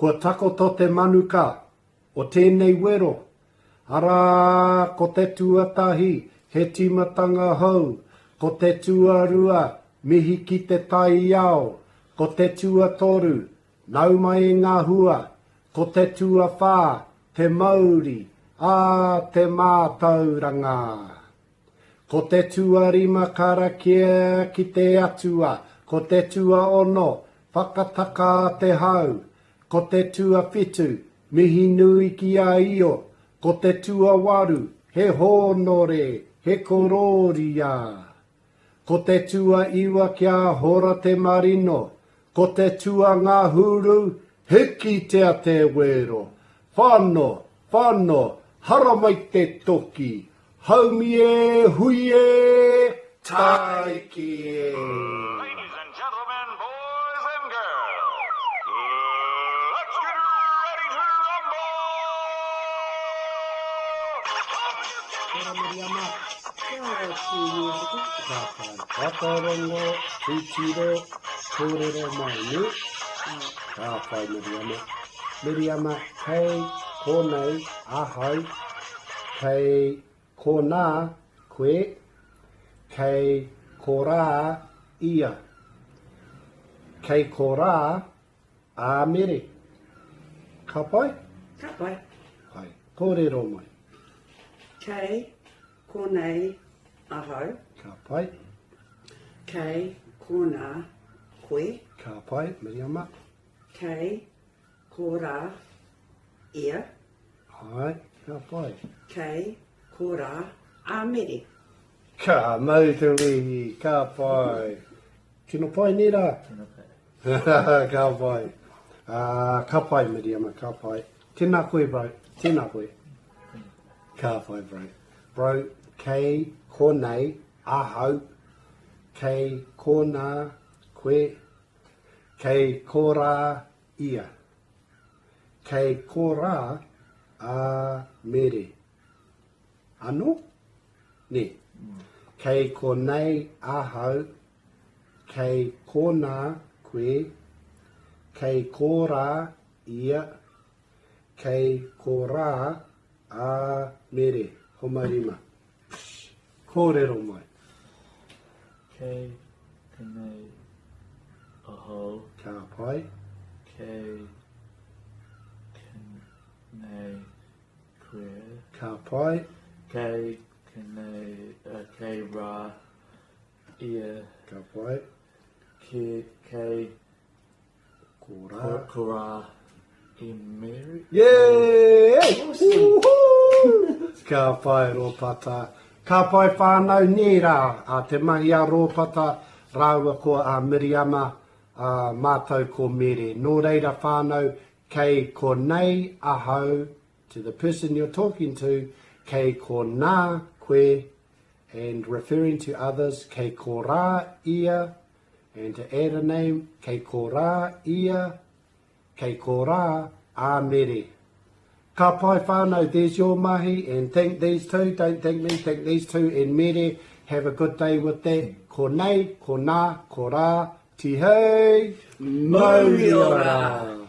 Kua takoto te manuka o tēnei wero, arā, ko te tuatahi, he tīmatanga hou, ko te tuarua, mihi ki te taiao, ko te tuatoru, nau mai ngā hua, ko te tuawhā, te mauri, ā, te mātauranga. Ko te tuarima karakia ki te Atua, ko te tuaono, whakatakā te hau, ko te tuawhitu, mihi nui ki a Io, ko te tuawaru, he hōnore, he korōria. Ko te tuaiwa kia hora te marino, ko te tuangahuru, hikitia te wero, whano, whano, haramai te toki, Haumi e, hui e, tāiki e! Ladies and gentlemen, boys and girls, let's get ready to rumble! Kia ora Miriama. Kia ora Tūhourangi. Ka pai. Whakarongo, titiro, kōrero mai, nē? Ka pai Miriama. Miriama, kei konei ahau Kei konā koe, kei korā ia. Kei korā a Mere. Ka pai? Ka pai. Pai. Kōrero mai. Kei konei ahau. Ka pai. Kei konā koe. Ka pai, Miriama. Kei korā ia. Āe, ka pai. Kei korā a Mere. Ka mau te wehi, ka pai. Tino pai nē rā? Tino pai. Ka pai. Uh, ka pai, Miriama, ka pai. Tēnā koe, bro. Tēnā koe. Ka pai, bro. Bro, kei konei ahau, kei konā koe, kei korā ia. Kei korā a Mere. Anō? Nē. Kei konei ahau, kei konā koe, kei korā ia, kei korā a Mere. Homai rima. Psh! Kōrero mai. Kei konei ahau. Ka pai. Kei konei koe. Ka pai. Kei konei, kei rā ia. Ka pai. Ke, kei Ko rā. Ko rā i Mary. Yeah! Woohoo! Ka pai Rōpata. Ka pai whānau nē rā a te mahi a Rōpata rāua ko a Miriama a mātou ko Mere. Nō reira whānau kei konei ahau to the person you're talking to kei konā koe and referring to others kei korā ia And to add a name, kei korā ia, kei korā a Mere. Ka pai whānau, there's your mahi, and thank these two, don't thank me, thank these two and Mere, have a good day with that, konei, konā, korā, tihei, mauri ora!